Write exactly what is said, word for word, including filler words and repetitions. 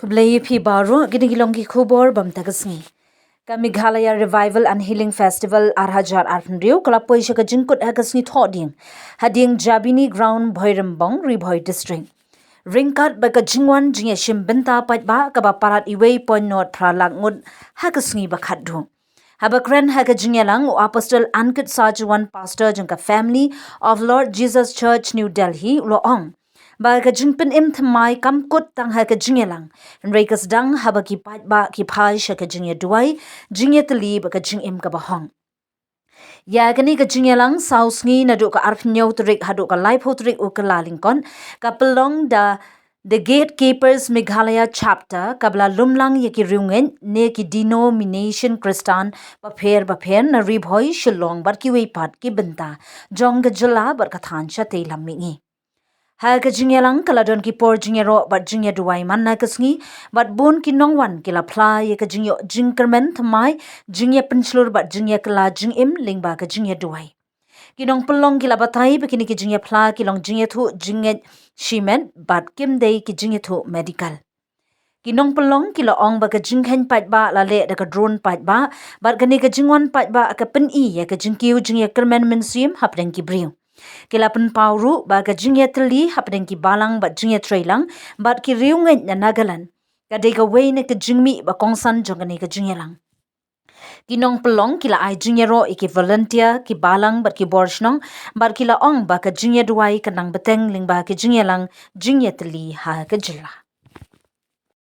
Khublei ïa phi baroh, kine ki long ki khubor bam ta ka sngi. Ka Meghalaya Revival and Healing Festival ar hajar arphew hynriew ka la poi sha ka jingkut ha ka sngi Thohdieng, hadien Jabini Ground, Bhoirymbong, Ri Bhoi District. Ryngkat bad ka jingwan jingïashim bynta paidbah kaba palat iwei point nod phra lak ngut ha ka sngi ba khatduh. Haba kren ha ka jingïalang, u Apostle Ankit Sajwan, Pastor jong ka Family of Lord Jesus Church, New Delhi, u la ong ba ka jingpynim thymmai kam kut tang ha ka jingïalang, hynrei ka sdang haba ki paidbah ki phai sha ka jingïaduwai, jingïatylli bad ka jingim kaba hok. Ïa kane ka jingïalang saw sngi, naduh ka arphew hynñiew tarik haduh ka laiphew tarik u Kyllalyngkot, ka pynlong da The Gatekeepers Meghalaya Chapter, kaba la lumlang ïa ki riewngeit ne ki denomination Khristan bapher bapher na Ri Bhoi, Shillong bad kiwei pat ki bynta jong ka jylla bad ka thaiñ shatei lam mihngi. Ha ka jingïalang ka la don ki por jingïaroh bad jingïaduwai man la ka sngi, bad bun ki nongwan ki la phla ïa ka jingïoh jingkyrmen thymmai, jingïapynshlur bad jingïakylla jingim lyngba ka jingïaduwai. Ki nongpynlong ki la batai ba kine ki jingïaphla ki long jingïathuh jingngeit shimet bad kim dei ki jingïathuh medical. Ki nongpynlong ki la ong ba ka jingkheiñ paidbah la leh da ka drone paidbah, bad kane ka jingwan paidbah ka pyni ïa ka jingkiew jingïakyrmen mynsiem hapdeng ki briew. Ki la pynpaw ruh ba ka jingïatylli hapdeng ki balang bad jingïatreilang bad ki riewngeit na Nagaland ka dei kawei na ka jingmih ba kongsan jong kane ka jingïalang. Ki nongpynlong ki la ai jingïaroh ïa ki volunteer, ki balang bad ki bor shnong, bad ki la ong ba ka jingïaduwai ka nang bteng lyngba ka jingïalang jingïatylli ha ka jylla.